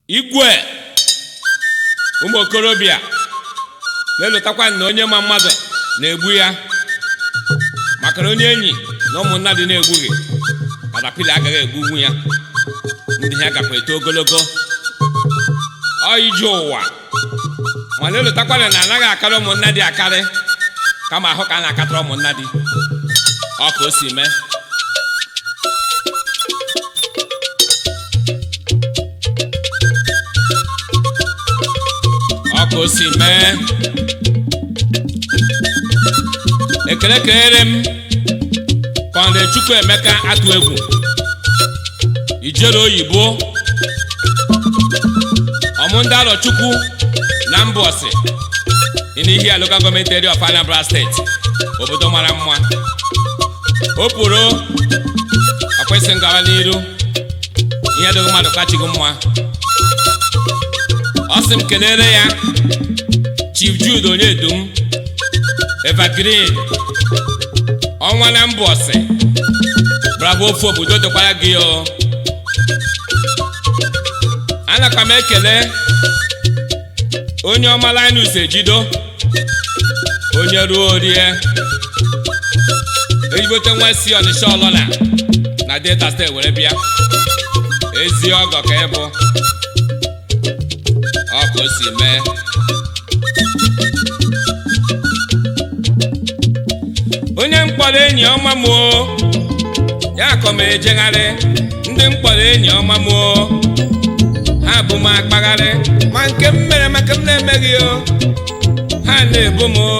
Igwe ụmụ okorobịa na-elotakwa na onye ma mmadụ na-egbu ya, maka na onye enyi na ụmụnna dị na-egbughị katapila agaghị egbugbu ya. Ndị ha gakwa eto ogologo ọ ije ụwa, ma na-elotakwana na anaghị akarị ụmụnna dị akarị, kama ahụ ka a na-akatara ụmụnna dị. Ọ ka o si mee. Ọ ka o si mee. Ekele kelere m Kọnde Chukwuemeka atụ egwu ijere oyibo ọmụndalọ Chukwu na Mbọsị n'ihi local government area of Anambra State, obodo mara mma. O pụrụ ọkwesị ngawa n'iru ihe dịghị mmadụ kachighị mma. Ọ sị m kelere ya Chief Jude Onyedum Evergreen ọnwa na Mbọsị. Bravo, ofu obodo dịkwara gị o. Anakwa m ekele onye ọma Linus Ejido, onye ruo orie ezigbote nwa si Ọnịsha ọlọla na Delta State were bịa. Ezi ọgọ ka ịbụ. Ọ ka o si mee. Onye mkpọrọ enyi ọma m o, ya kọ m ejegharị. Ndị mkpọrọ enyi ọma m o, ha bụ m akpagharị, ma nke m mere maka m na-emeghị o. Ha na-ebo m o,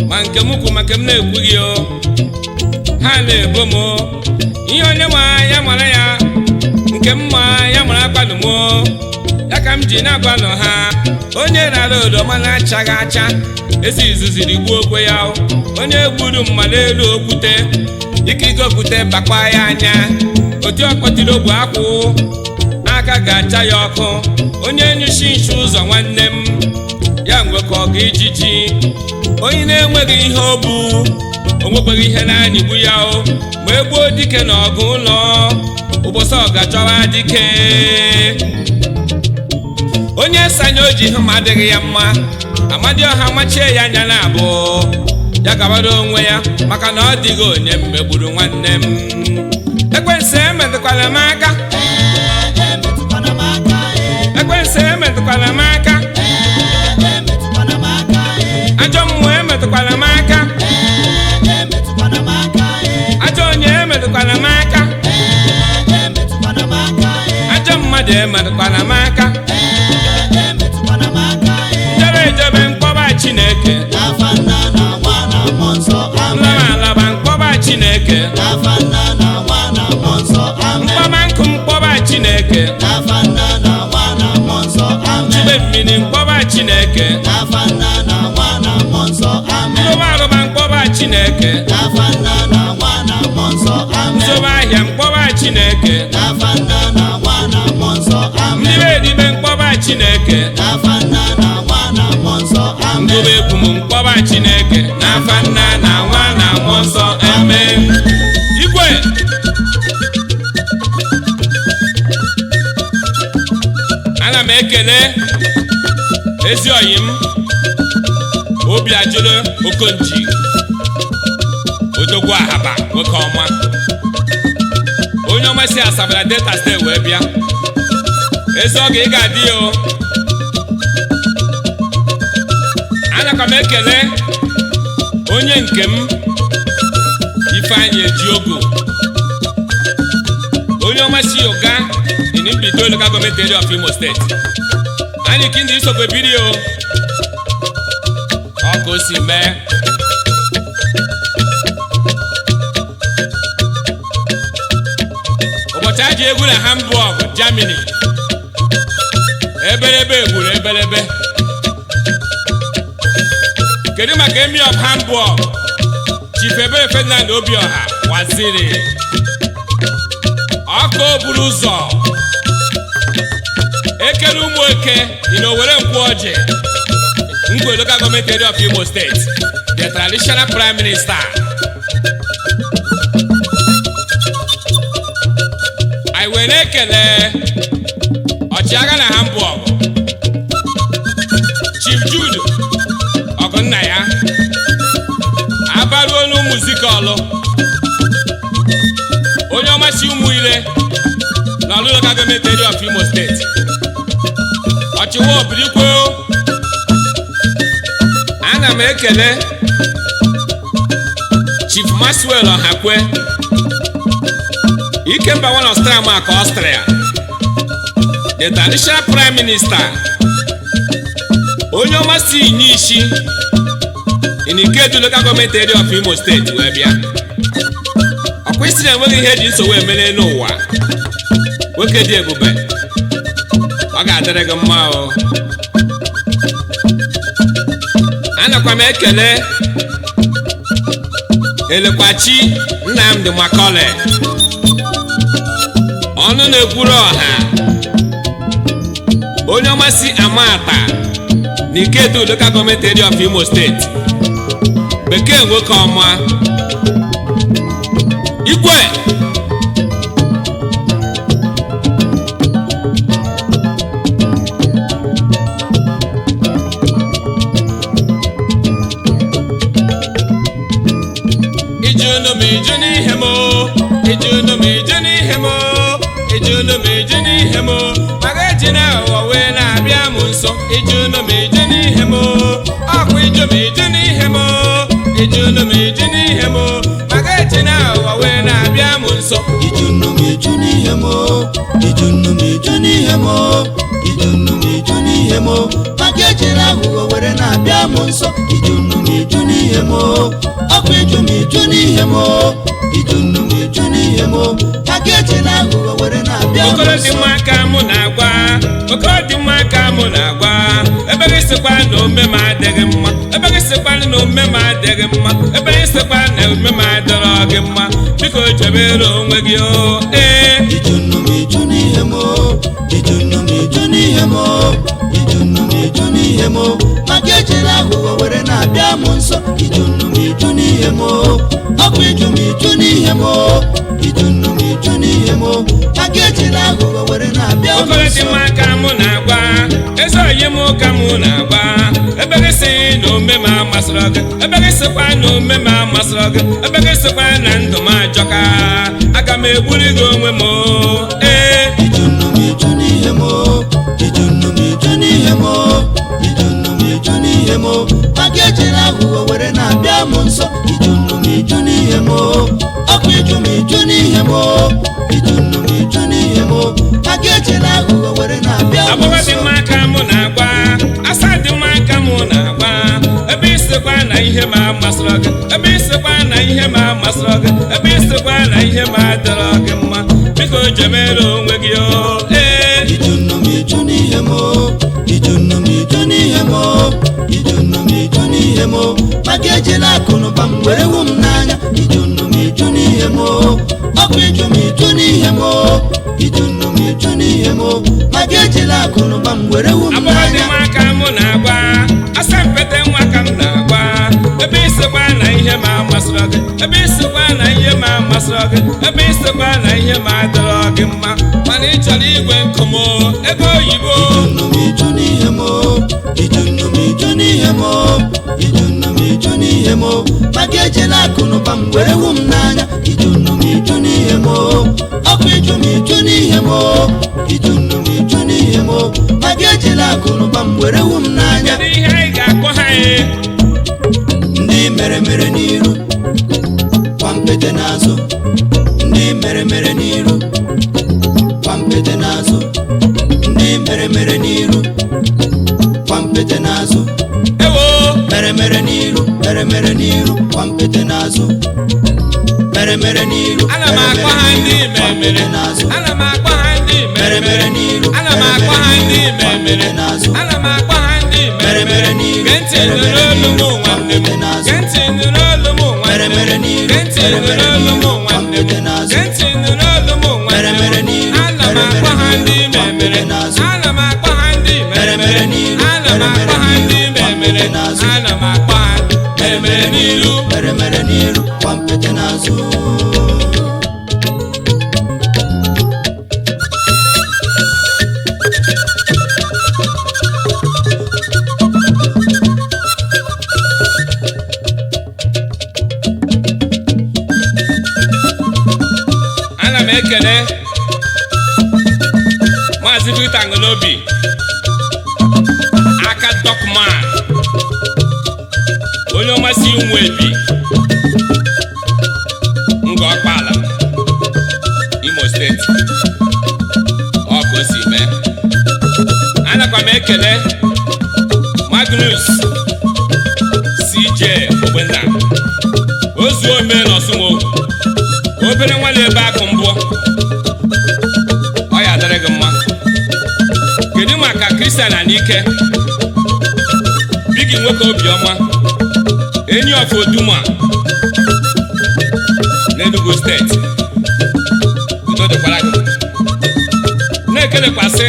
ma nke m kwu maka m na-ekwughị o. Ha na-ebo m o. Ihe onye ma ya mara ya, nke m ma ya mara agbanụ m o. Ya ka m ji na-agbanụ ha. Onye rara oroma na-achaghị acha, ezi izuziri gbuo okwe ya o. Onye gburu mma n'elu okwute, ikirigo okwute bakwa ya anya. Oti ọkpọtiri ogwe akwụ aka ga-acha ya ọkụ. Onye nyụchi nshi ụzọ nwanne m ya nwekọ ọgụ ijiji. Onye na-enweghị ihe o bu, o nwekweghị ihe na-anyịgbu ya o. Ma egbuo dike na ọgụ ụlọ ụbọchị ọ ga-achọwa dike. Onye sanye o ji hụ ma adịghị ya mma, Amadioha machie ya anya na abụ ya gabara onwe ya, maka na ọ dịghị onye mmegburu nwanne m. Ekwensu emetụkwala m aka. Emetụkwana m aka. Ekwensu emetụkwala m aka. Emetụkwana m aka. Ajọ mmụọ emetụkwala m aka. Emetụkwana m aka. Ajọ onye emetụkwala m aka. Emetụkwana m aka. Ajọ mmadụ emetụkwala m aka. Emetụkwana m aka. Jebe ejebe mkpọba Chineke. N'afa Nna na Nwa na Mmụọ Nsọ, amen. Nlaba alaba mkpọba Chineke. N'afa Nna na Nwa na Mmụọ Nsọ, amen. Mkpọba nkụ mkpọba Chineke. N'afa Nna na Nwa na Mmụọ Nsọ, amen. Chube mmiri mkpọba Chineke. N'afa Nna na Nwa na Mmụọ Nsọ, amen. Nzobe arụba mkpọba Chineke. N'afa Nna na Nwa na Mmụọ Nsọ, amen. Nzobe ahịa mkpọba Chineke. N'afa Nna na Nwa na Mmụọ Nsọ, amen. Ndị edibe mkpọba Chineke. N'afa Nna na Nwa na Mmụọ Nsọ, amen. Ngụba egwu m mkpọba Chineke n'afa Nna na Nwa na Mmụọ Nsọ, amen. Igwe ana m ekele ezi oyi m Obi Ajụlụ Okonji Odogwu Ahaba, nwoke ọma, onye ọma si Asaba na Delta State wee bịa. Ezi oge ị ga-adị ya o. Anakwa m ekele onye nke m Ifeanyị Ejiogu, onye ọma si Ụga in Mbido Local Government Area of Imo State. Anyị ka ndị isokwe biri o. Ọ ka o si mee. Ụbọchị a ji egwu na Hamburg, Germany, ebelebe egburu ebelebe. Kedu maka Emir of Hamburg, Chief Ebere Ferdinand Obioha Waziri ọkụ buru ụzọ ekele ụmụ eke dị n'Owere Nkwọji, Ngwe Local Government Area of Imo State, the traditional prime minister. Anyị wee na-ekele Ọchịagha na Hamburg, Chief Jude Ọgụnna ya abaruo n'ụmụ Zikọlụ, onye ọmachi ụmụ ire n'Ọlụ Local Government Area of Imo State. Ọchịwa obirikwe. Ana m ekele Chief Maxwell Ọhakwe, Ikemba one of Stramaka, Austria, the traditional prime minister, onye ọma si inye isi in Ikedu Local Government Area of Imo State wee bịa. Ọkwa isi na enweghị ihe eji nsogbu emere n'ụwa. Nwoke dị ebube, ọ ga-adịrị gị mma o. Anakwa m ekele Elekwachi Nnamdi Makole, ọnụ na-ekwuru ọha, onye ọmasị Amata na Ikedu Local Government Area of Imo State. Bekee nwoke ọma, igwe. Ijunu m iju n'ihe m o, ijunu m iju n'ihe m o, ijunu m iju n'ihe m o, maka eji na aghụghọ wee na-abịa m nso. Ijunu m iju n'ihe m o, ọkwa iju m iju n'ihe m o, ijunu m iju n'ihe m o, maka eji na aghụghọ wee na-abịa m nso. Ijunu m iju n'ihe m o, ijunu m iju n'ihe m o, ijunu m iju n'ihe m o, maka ejila aghụghọ were na-abịa m nso. Ijunu m iju n'ihe m o, ọkwa iju m iju n'ihe m o, ijunu m iju n'ihe m o, maka ejila aghụghọ were na-abịa m Okoro dị nso. mma ka mụ na-agwa, okoro dị mma ka mụ na-agwa. Ebe gị sịkwa na ome m adịghị mma, ebe gị sịkwa na ome m adịghị mma, ebe gị sịkwa na ome m adịrọ gị mma, biko chebere onwe gị o, ee. Ijunu m iju n'ihe m o, ijunu m iju n'ihe m o, ijunu m iju n'ihe m o, maka ejila aghụghọ were na-abịa m nso. Ijunu m iju n'ihe m o, ọkwa iju m iju n'ihe m o, ijunu m iju n'ihe m o, maka ejila aghụghọ were na-abịa m Okoro dị nso. mma ka mụ na-agwa, eze oyi m ka mụ na-agwa. Ebe gị sị na ome m amasịrị gị, ebe gị sịkwa na ome m amasịrị gị, ebe gị sịkwa na ndụ m ajọka, aga m egburi gị onwe m o, ee. Ijunu m iju n'ihe m o, ijunu m iju n'ihe m o, ijunu m iju n'ihe m o, maka ejila aghụghọ were na-abịa m nso. Ijunu m iju n'ihe m o, ọkwa iju m iju n'ihe m o, ijunu m iju n'ihe m o, maka ejila aghụghọ were na-abịa m Agbọghọ dị nso. mma ka mụ na-agwa, asa dị mma ka mụ na-agwa. Ebe isikwa na ihe ma amasịrị gị, ebe isikwa na ihe ma amasịrị gị, ebe isikwa na ihe ma adịrọ gị mma, biko jemere onwe gị o, ee. Ijunu m iju n'ihe m o, ijunu m iju n'ihe m o, ijunu m iju n'ihe m o, maka ejila akụnụba m were hụ m n'anya. Ijunu m iju n'ihe m o, ọkwa iju m iju n'ihe m o, ijunu m iju n'ihe m o, maka ejila akụnụba m were hụ m Agbọghọ dị n'anya. mma ka mụ na-agwa, asa mpete nwa ka m na-agwa. Ebe isikwa na ihe ma amasịrị gị, ebe isikwa na ihe ma amasịrị gị, ebe isikwa na ihe ma adịrọ gị mma, mana ị chọrọ igwe nkụmụ ego oyibo. Ijunu m iju n'ihe m o, ijunu m iju n'ihe m o, ijunu m iju n'ihe m o, maka ejila akụnụba m were hụ m n'anya. Ijunu m iju n'ihe m o, ọkwa iju m iju n'ihe m o, ijunu m iju n'ihe m o, maka ejila akụnụba m were hụ m n'anya. Kedu ihe anyị ga-akpọ ha e? Ndị mere mere n'iru, kwampete n'azụ. Ndị mere mere n'iru, kwampete n'azụ. Ndị mere mere n'iru, kwampete n'azụ. Ewo. Mere mere n'iru, mere mere n'iru, kwampete n'azụ. Mere mere n'iru, Ana m mere akpọ mere ha ndị n'iru, memere. kwampete n'azụ. Ana m akpọ ha ndị Mere memere. mere n'iru, Ana m mere akpọ mere ha ndị n'iru, memere. kwampete n'azụ. Ana m akpọ ha ndị Mere mere memere. n'iru, Gee ntị mere nụrụ mere olu m n'iru, nwanne m. kwampete n'azụ. Gee ntị nụrụ olu m nwanne Mere m. mere n'iru, Gee ntị mere nụrụ mere olu m n'iru, nwanne m. kwampete n'azụ. Gee ntị nụrụ olu m nwanne Mere m. mere n'iru, Ana m mere akpọ mere ha ndị n'iru, memere. kwampete n'azụ. Ana m akpọ ha ndị Mere memere. mere n'iru, Ana m mere akpọ mere ha ndị n'iru, memere. kwampete n'azụ. Ana m akpọ ha memere n'iru. Mere mere n'iru, kwampete n'azụ. Ezeobi aka Dokman, onye ọma si nwe ebi nga ọkpala, Imo Steeti. Ọ ka o si mee. Anakwa m ekele Magnus CJ Ogbenna, ozuo ome n'Ọsụnwo, obere nwa na-ebe akụ mbụ, ọ ya adịrị gị mma. Kedu maka Christian Anike Bigi, nwoke obiọma, enyi of Oduma n'Enugu Steeti? Udo dịkwara gị. Na-ekelekwasị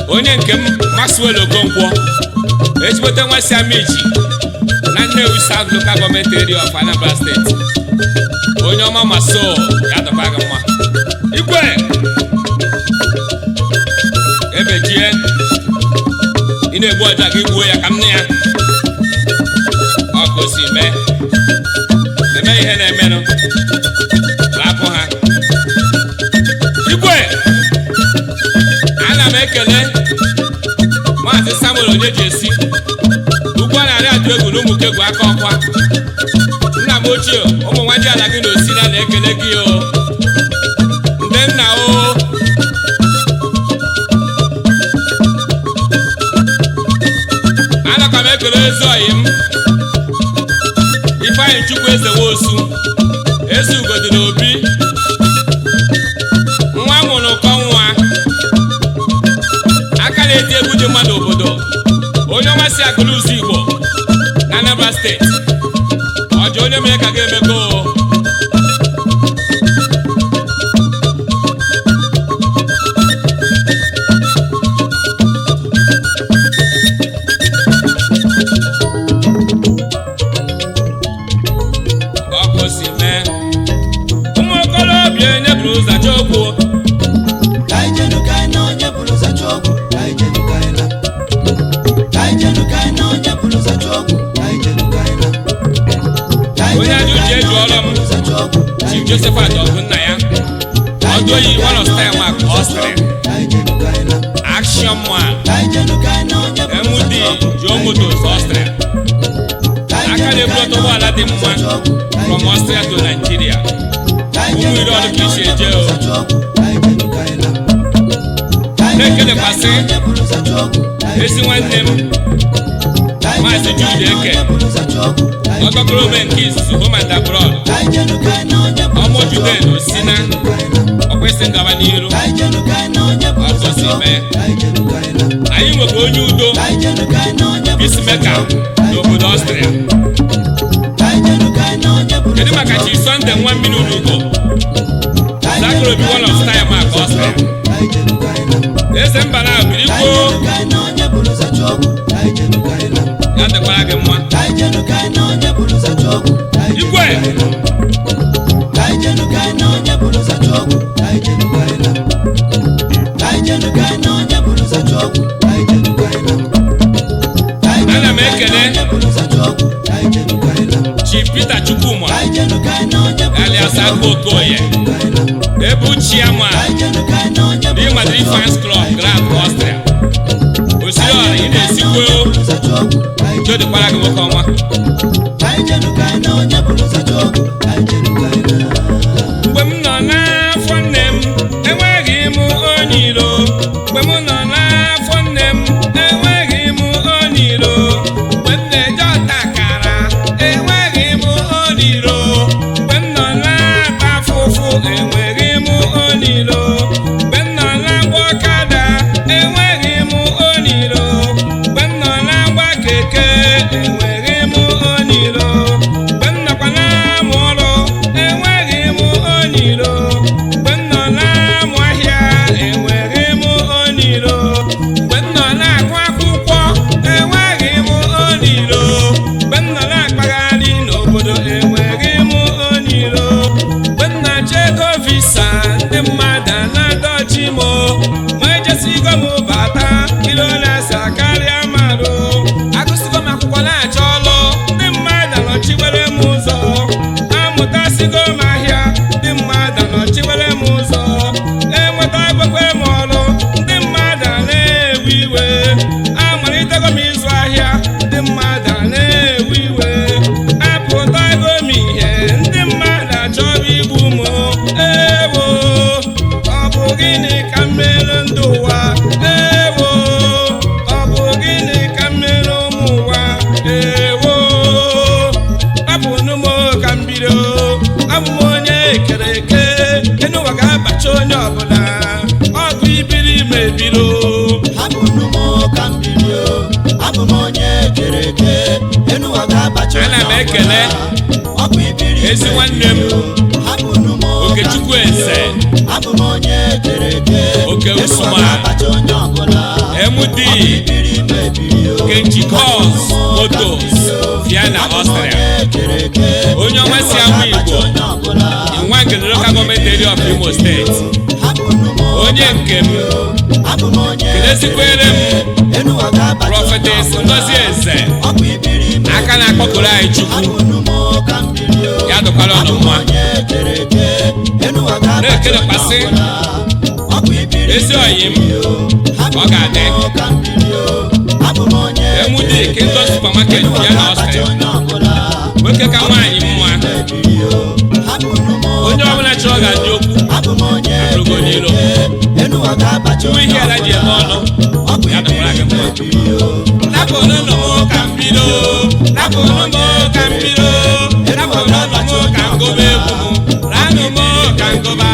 onye nke m, Maxwell Okonkwo, ezigbote nwa si Amichi na Nnewi South Local Government Area of Anambra State. Onye ọma, ma so ya dọkwa gị mma. Igwe ebejie, ị na-egbu ọja gị, gbuo ya ka m nụ ya. Ọ ka o si mee. Eme ihe na-emenụ, rapụ ha. Igwe, ana m ekele Maazị Samuel Onyeji ugbu a na-arị atụ egwu n'Ụmụkegwu aka ọkwa. Nna m ochie, ụmụ nwa dị ala gị na osina na-ekele gị o, ndị nna o. Anakwa m ekele ezi ọyị m, Ifeanyị Chukwu Eze Nwosu, eze ugodi na obi nwa mụrụ ụkọ nwa, aka na-eti egwu dị mma n'obodo, onye ọma si Agụlụzọ Igbo na Anambra Steeti. Ọjọ onye mere ka ga-emego o. Ọ ka o si mee. Ụmụ okorobịa enyeburu ụzọ chọọ okwu. Ka anyị jenu, ka anyị na onye bụrụ zacha okwu. Ka anyị jenu, ka anyị na. Ka anyị jenu, ka anyị na onye bụrụ zacha okwu. Ka anyị jenu, ka anyị na. Ka anyị Onye jenu, ajụ ka ji anyị eju na onye ọrụ m. bụrụ zacha okwu. Ka Chief anyị jenu, Josephat ka anyị na. Ọgụnna ya. Ka anyị Ọdụ oyi jenu, ka one of anyị na Style onye Mark bụrụ zacha Austria. okwu. Ka anyị jenu, ka anyị na. Action Man. Ka anyị jenu, ka anyị na onye bụrụ MD zacha okwu. Ka Joe anyị jenu, Motors ka anyị na. Austria. Ka anyị Aka jenu, na-ebu ka anyị ọtọ na ụgbọala onye dị bụrụ mma zacha okwu. Ka anyị from jenu, ka Austria anyị to na. Nigeria. Ka anyị Ụmụ jenu, iri ka ọrụ anyị ka na isi onye eje bụrụ o. zacha okwu. Ka anyị jenu, ka anyị na. Ka anyị jenu, ka anyị Na-ekelekwasị na onye bụrụ zacha okwu. Ka anyị ezi jenu, ka nwanne anyị m na. Ka anyị Maazị jenu, ka Jude anyị na Eke, onye bụrụ zacha okwu. Ka anyị jenu, ọgbakọrọ ka ome anyị nke na. izuzu home and abroad. Ka anyị jenu, ka anyị na onye bụrụ Ọmụ zacha Jude okwu. na Osina. Ka anyị jenu, ka anyị na. Ọkwesị ngaba n'iru. Ka anyị jenu, ka anyị na onye bụrụ Ọ ka o si zacha okwu. mee. Ka anyị jenu, ka anyị na. Anyị nwekwa onye udo, Ka anyị jenu, ka anyị na onye bụrụ zacha peacemaker okwu. Ka anyị n'obodo jenu, ka anyị Austria. na. Ka anyị jenu, ka anyị na onye bụrụ Kedu zacha maka okwu. Chief Sunday nwa mmiri Udugo? Ka anyị Zakoro jenu, Obi ka one anyị of na onye Style bụrụ Mark zacha Austria. okwu. Ka anyị jenu, ka anyị na. Eze mba na Ka birikwo. anyị jenu, ka anyị na onye bụrụ zacha okwu. Ka anyị jenu, ka anyị na. Ya dịkwara gị mma. Ka anyị jenu, ka anyị na onye bụrụ zacha okwu. Ka anyị jenu, Igwe. ka anyị na. Ka anyị jenu, ka anyị na onye bụrụ zacha okwu. Ka anyị jenu, ka anyị na. Ka anyị jenu, ka anyị na onye bụrụ zacha okwu. Ka anyị jenu, ka anyị na. Ka anyị jenu, Ana m ka anyị na ekele onye bụrụ zacha okwu. Ka anyị jenu, ka anyị na. Chief Peter Chukwuma Ka anyị jenu, ka anyị na onye bụrụ alias zacha Agụ okwu. Ka Okoye, anyị jenu, ka anyị na. Ebu Chairman Ka anyị jenu, ka anyị na onye Real bụrụ Madrid zacha okwu. Fans Ka Club anyị Grand jenu, ka anyị na. Austria. Ka Osiora, anyị ị jenu, ka anyị na na-esikwo. onye bụrụ zacha okwu. Ka anyị Udo jenu, ka dịkwara gị, anyị na. nwoke ọma. Ka anyị jenu, ka anyị na onye bụrụ zacha okwu. Ka anyị jenu, ka anyị na. Mgbe m nọ n'afọ nne m, enweghị m onye iro. Mgbe m nọ n'afọ nne m, enweghị m onye iro. Mgbe m na-eje ọta akara, enweghị m onye iro. Mgbe m nọ na-ata afụfụ, enweghị m onye iro. Mgbe m nọ na-agba ọkada, enweghị m onye iro. Mgbe m nọ na-agba keke, enweghị m onye iro. Mgbe m nọkwa na-amụ ọrụ, enweghị m onye iro. Mgbe m nọ na-amụ ahịa, enweghị m onye iro. Mgbe m nọ na-agụ akwụkwọ, enweghị m onye iro. Mgbe m nọ na-akpagharị n'obodo, enweghị m onye iro. Mgbe m na-achọ ego visa, ndị mmadụ na-adọchi m o. Ma ejesigo m bata, iro na-asa karịa marụ. Agụsigo m akwụkwọ na-achọ MD, Kenchi Cos Motors, Vienna, Austria. Onye ọma si ama Igbo, Nwangele Local Government Area of Imo State. Onye nke m, kelezikwere m Prophetess Ngozi Eze, aka na-akpọkụrụ anyị Chukwu, ya dọkwara ọnụ mma. Na-ekelekwasị ezi oyi m, ọ ga-adị MD Kingdom Supermarket, Vienna, Austria. Nwoke ka nwaanyị mma, onye ọbụla chọrọ ga-adị okwu abụrụgo n'ilo nwa ihe ala ji eme ọnụ, ya dọkwara gị mma. Napụnụ m ka m bido, napụnụ m ka m bido, napụnụ m ka m gụba egwu m, ranụ m ka m gụba,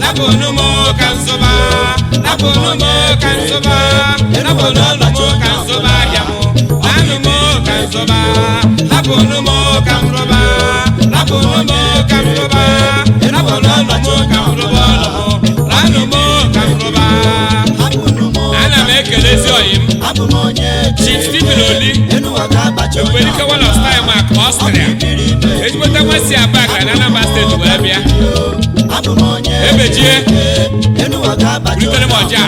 napụnụ m ka m zụba, napụnụ m ka m zụba, napụnụ m ka m zụba ahịa m, ranụ m ka m zụba, napụnụ m ka m rụba, napụnụ m ka m rụba, napụnụ m ka m rụba ọlụ m, ranụ m ka m rụba. Ana m ekelezi oyi m, Chief Stephen Oli, Ekwerike one of Steinmark, Austria. Ezigbote nwa si Abakara na Anambra Steeti wee bịa. Ebejie, bulitere m ọja.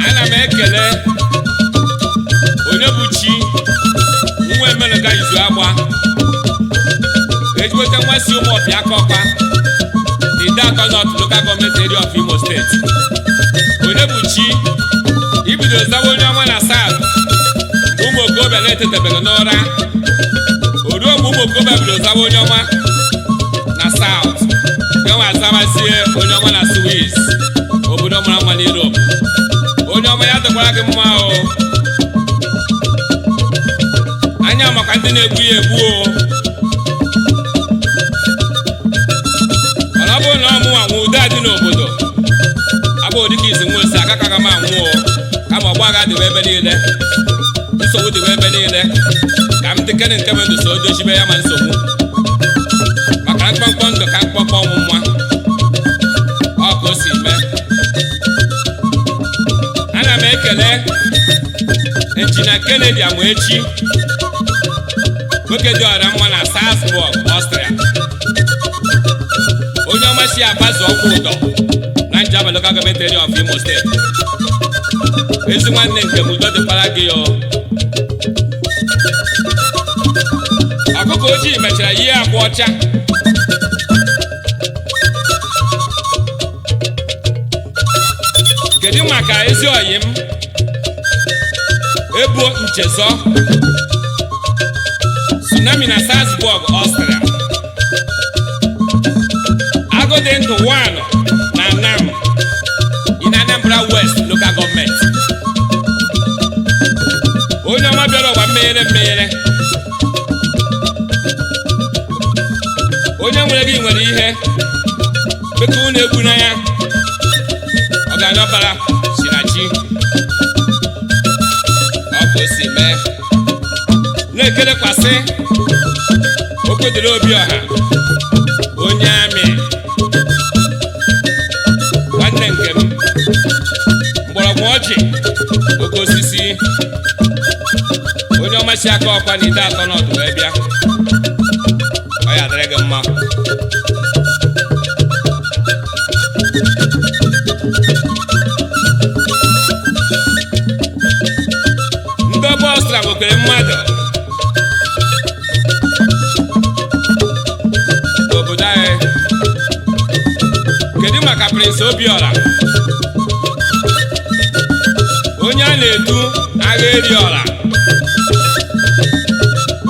Ana m ekele onye bụ chi nwa emenuga izu agba, ezigbote nwa si ụmụ ọpịa aka ọkwa, Ideato North Local Government Area of Imo State. Onye bụ chi ibido zawa onye ọma na South mgbe ụmụ okorobịa na-etetebeghị n'ụra. O ruo mgbe ụmụ okorobịa bido zawa onye ọma na South, gawa azawazie onye ọma na Swiss, obodo mara mma n'Europe. Onye ọma, ya dịkwara gị mma o. Anya maka ndị na-egbu ya egbu o, mana ọ bụrụ na ọ mụnwa nwe udo adị n'obodo, abụ dịka izi nwa ose aka ka m anwụ o, kama ọgba agha dịwa ebe niile, nsogbu dịwa ebe niile, ka m dịkene nke m ndụ so dochibe ya ma nsogbu, maka mkpọmkpọ ndụ ka mkpọmkpọ ọnwụ nwa ọ ka o si mee. Ana m ekele Injinia Kennedy Amuechi, nwoke dị ọra mma na Salzburg, Austria. Onye ọma si abazu ọkwụ ụdọ na Njaba Local Government Area of Imo State. Ezi nwanne nke m, udo dịkwara gị o. Ọkụkọ ojii mechara yie akwa ọcha. Kedu maka ezi oyi m, Ebo Nchezọ Tsunami na Salzburg, Austria? Agụdị ndụ 1 na Nam in Anambra West Local Government. Onye ọma bịara ọgba mmeghere mmeghere, onye nwere gị nwere ihe beka unu egwu n'anya ọganọbara si na chi ọ ka o si mee. Na-ekelekwasị okwedere obi ọha, onye amị nwanne nke m, mgbọrọgwụ ọjị oke osisi, onye ọma si aka ọkwa na ide atọ n'ọdụ wee bịa. Ọ ya dịrị gị mma. Ndị ọba ọstra nwekwere mmadụ n'obodo anyị. Kedu maka Prince Obiora, onye a na-edu agha eriọra,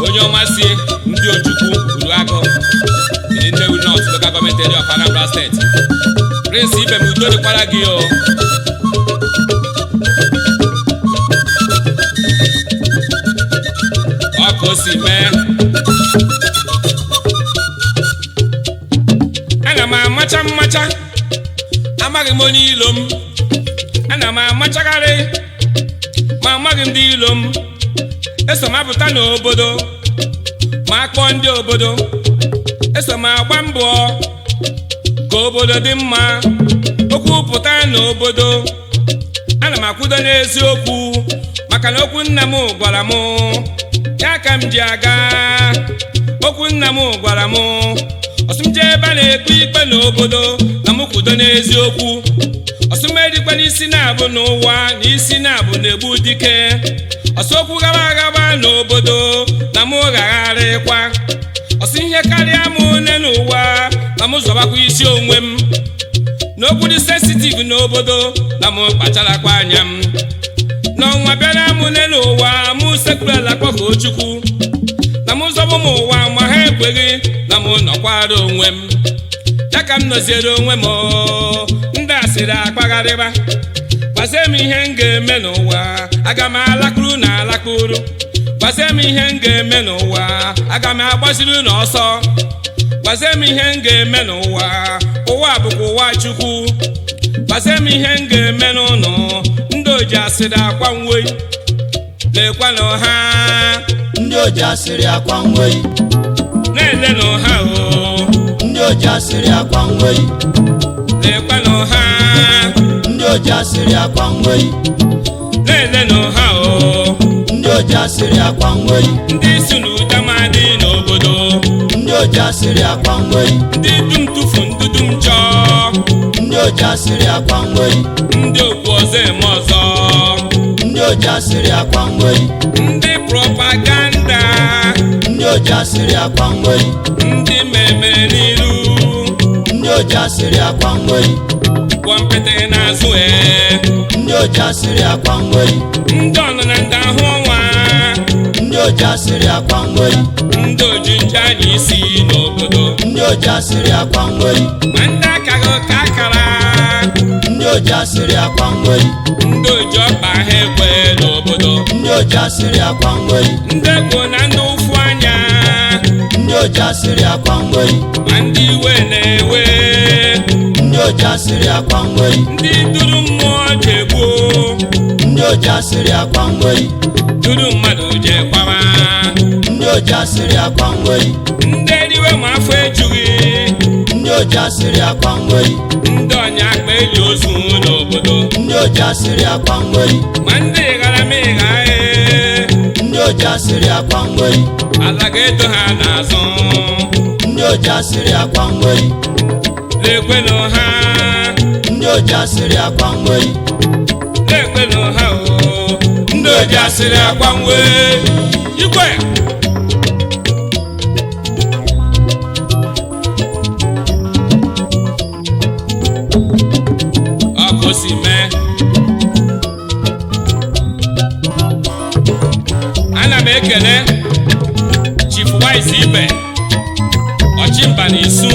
onye ọma si ndị Ojukwu Uruagụ dị Nnewi North Local Government Area of Anambra State? Prince ibe m, udo dịkwara gị o. Ọ ka o si mee. Ana m amacha mmacha, amaghị m onye ilo m. Ana m amachagharị ma amaghị m ndị ilo m. Eso m apụta n'obodo ma akpọọ ndị obodo, eso m agba mbọ ka obodo dị mma. N'obodo ana m akwudo n'eziokwu, maka na okwu nna m gwara m ya ka m ji aga. Okwu nna m gwara m, ọsị m jee ebe a na-ekpe ikpe n'obodo, na m kwudo n'eziokwu. Ọsị m erikwa n'isi na-abụ n'ụwa, na isi na-abụ na-egbu dike. Ọsị okwu gaba agaba n'obodo, na mụ ghagharịkwa. Ọsị ihe karịa m one n'ụwa, na mụ zọbakwa isi onwe m. N'okwu dị sensitive n'obodo, na mụ kpacharakwa anya m. N'ọnwa bịara m n'elu ụwa, mụ sekpuru ala kpọkuo Chukwu na mụ zọbụ m ụwa, ma ha ekweghị, na mụ nọkwara onwe m. Ya ka m nọziere onwe m oo, ndị asịrị akpagharịba. Gwazie m ihe m ga-eme n'ụwa. Aga m alakpuru na alakpuru. Gwazie m ihe m ga-eme n'ụwa. Aga m agbaziri n'ọsọ. Gwazie m ihe m ga-eme n'ụwa. Ụwa bụkwa ụwa Chukwu. Gwazie m ihe m ga-eme n'ụlọ. Ndị oji asịrị akwa nwei, lekwanụ ha. Ndị oji asịrị akwa nwei. Na-elenụ ha o. Ndị oji asịrị akwa nwei. Lekwanụ ha. Ndị oji asịrị akwa nwei. Na-elenụ ha o. Ndị oji asịrị akwa nwei. Ndị si n'ụdamadị n'obodo. Ndị oji asịrị akwa nwei. Ndị dum tụfu ndụ dum chọọ. Ndị oji asịrị akwa nwei. Ndị okwu ọzọ eme ọzọ. Ndị oji asịrị akwa nwei. Ndị propaganda. Ndị oji asịrị akwa nwei. Ndị mmemme n'iru. Ndị oji asịrị akwa nwei. Gwọ mpịtị n'azụ ee. Ndị oji asịrị akwa nwei. Ndị ọnụ na ndị ahụ ọnwa. Ndị oji asịrị akwa nwei. Ndị oji nje anya isi n'obodo. Ndị oji asịrị akwa nwei. Ma ndị akaghị ka akara. Ndị oji asịrị akwa nwei. Ndị oji ọkpa ha ekwe n'obodo. Ndị oji asịrị akwa nwei. Ndị egwu na ndị ụfụ anya. Ndị oji asịrị akwa nwei. Ma ndị iwe na-ewe. Ndị oji asịrị akwa nwei. Ndị duru mmụọ jegbuo. Ndị oji asịrị akwa nwei. Duru mmadụ jekwawa. Ndị oji asịrị akwa nwei. Ndị eriwe ma afọ ejughị. Ndị oji asịrị akwa nwei. Ndị ọnya akpa eli ozu n'obodo. Ndị oji asịrị akwa nwei. Ma ndị ghara m ịgha ee. Ndị oji asịrị akwa nwei. Ala ga-edo ha n'azụ. Ndị oji asịrị akwa nwei. Lekwenụ ha. Ndị oji asịrị akwa nwei. Lekwenụ ha o. Ndị oji asịrị akwa nwe igwe. Ọkụ si mee. Ana m ekele Chief Wise Ibe Ọchịmba na Isu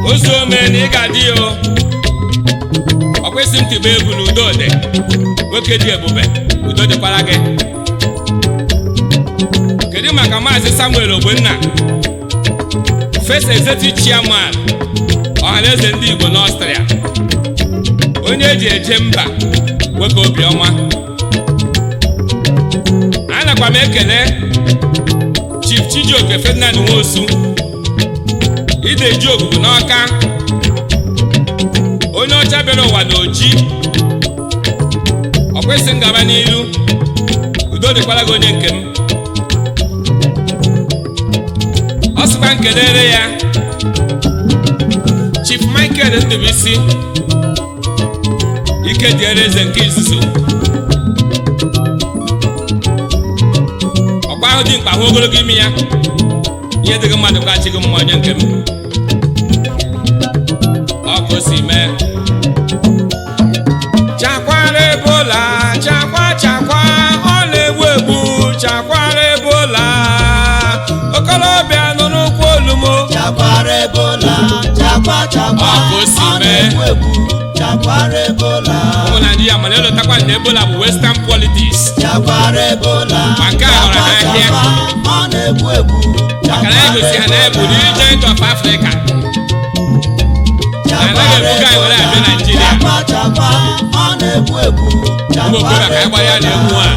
ozu ome na ị ga-adị ya o. Ọ kwesị m tịba egwu na udo dị. Nwoke dị ebube, udo dịkwara gị. Kedu maka Maazị Samuel Ogbonna, First Executive Chairman, Ọhaneze Ndị Igbo n'Ọstrịa, onye eji eje mba, nwoke obiọma. Anakwa m ekele Chief Chijioke Ferdinand Nwosu, ideji ogugu n'Ọka, onye ọcha bịara ụwa n'oji. Ọ kwesị ngaba n'ilu. Udo dịkwara gị, onye nke m. Ọ sịkwa nkelere ya Chief Michael Ndubuisi, ike dịere eze nke izuzu, ọkwa ahụ dị mkpa hụ ogologo imi ya. Ihe dịghị mmadụ ka achịghị mma, onye nke m. Ọ ka o si mee. Chakwara Ebola, chakwa chakwa, ọ na-egbu egbu. Chakwara Ebola, okorobịa nọ n'ụkwụ olumo. Chakwara Ebola, chakwa chakwa. Ọ ka o si Ọ mee. na-egbu egbu. Chakwara Ebola. Ụmụ Naijiria, mana elotakwa na Ebola bụ western politics. Chakwara Ebola. Ma nke a ghọrọ Chakwa ha ahịa. chakwa, ọ na-egbu egbu. Maka na egosi ha na ebu the regent of Africa. Anaghị ebuga anyị were abịa Naijiria. Chakwa chakwa, ọ na-egbu egbu. Ụmụ okorobịa, ka anyị gbara ya na egwu a.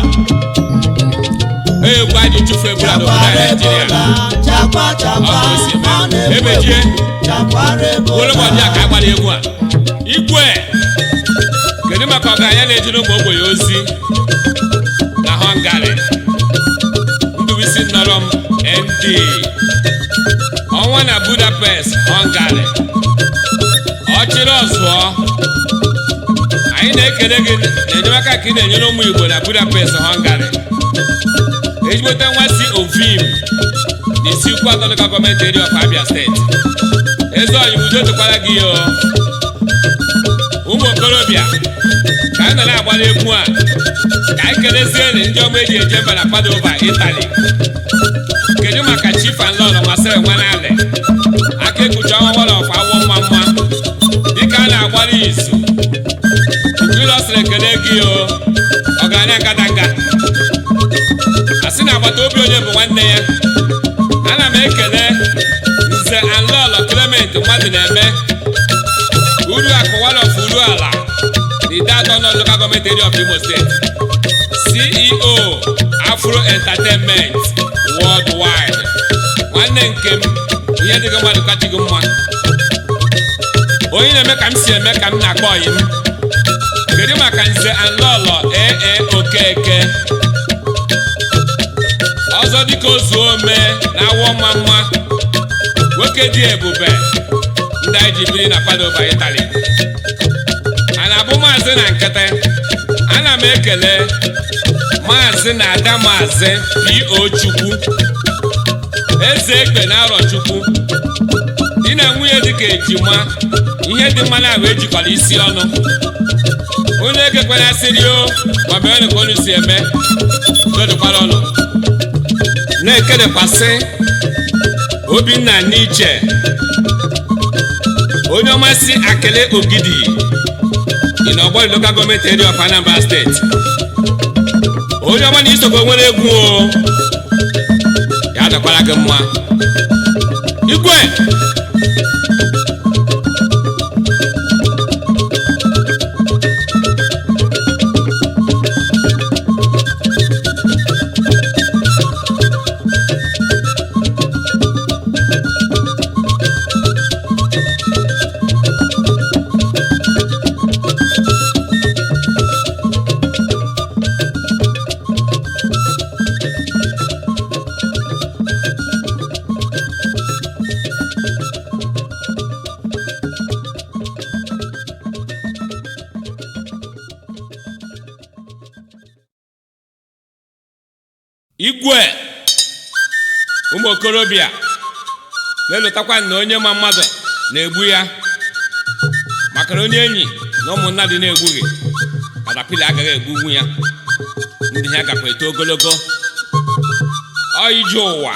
Egwu anyị chụfu Ebola n'obodo anyị Chakwara Naijiria. Ebola, chakwa chakwa, Ọ bụ o si eme. ọ na-egbu Ebejie. egbu. Chakwara Were Ebola. ụbọchị a ka a gbara egwu a. Igwe, kedu maka ọgaranya na-ejiri ụmụ ogbenye ozi na Hungary? Ndubuisi nnọrọ m ND ọnwa na Budapest, Hungary. Ọchịrị ọzụọ, anyị na-ekele gị na enyemaka ka ị na-enyere ụmụ Igbo na Budapest, Hungary. Ezigbote nwa si Ovim na isi ukwu atọ local government area of Abia State. Eze ọyị, udo dịkwara gị o. Ụmụ okorobịa, ka anyị nọ na-agbara egwu a, ka anyị kelezienụ ndị ọma eji eje mba na Padova, Italy. Kedu maka Chief and Lord Marcel Nwanale aka ekpuchi ọnwa wọrọ ọfọ awọ mma mma dịka a na-agbara izu ụlọ sịrị ekele gị o. Ọgaranya ngadanga, a sị na agbata obi onye bụ nwanne ya. Ana m ekele Nze Anlọlọ Clement mmadụ na-eme uru akụ one of uru ala na Ideato North Local Government Area of Imo State, CEO Afro Entertainment Worldwide. Nwanne nke m, ihe dịghị mmadụ kachighị mma. Onye na-eme ka m si eme ka m na-akpọ ọyị m. Kedu maka Nze Anlọlọ Ee Okeke ọzọ dịka ozuo ome na awọ mma mma, nwoke dị ebube, ndị anyị ji biri na Padova, Italy, a na-abụ maazị na nkịtị. Ana m ekele Maazị na Ada Maazị P.O. Chukwu Eze Ekpe na Arọchukwu, di na nwunye dịka ejima, ihe dị mma na ahụ ejikwara isi ọnụ. Unu ekekwana asịrị o, ma mere ka unu si eme dodikwara ọnụ na-ekedekwasị. Obinna N'iche, onye ọma si Akele Ogidi dị n'Ọgbọrị Local Government Area of Anambra State, onye ọma na isokwa nwere egwu o, ya dakwara gị mma. Igwe. Igwe, ụmụ okorobịa, na-elotakwa na onye ma mmadụ na-egbu ya, maka na onye enyi na ụmụnna dị na-egbughị katapila agaghị egbugbu ya. Ndị ha gakwa eto ogologo ọ ije ụwa.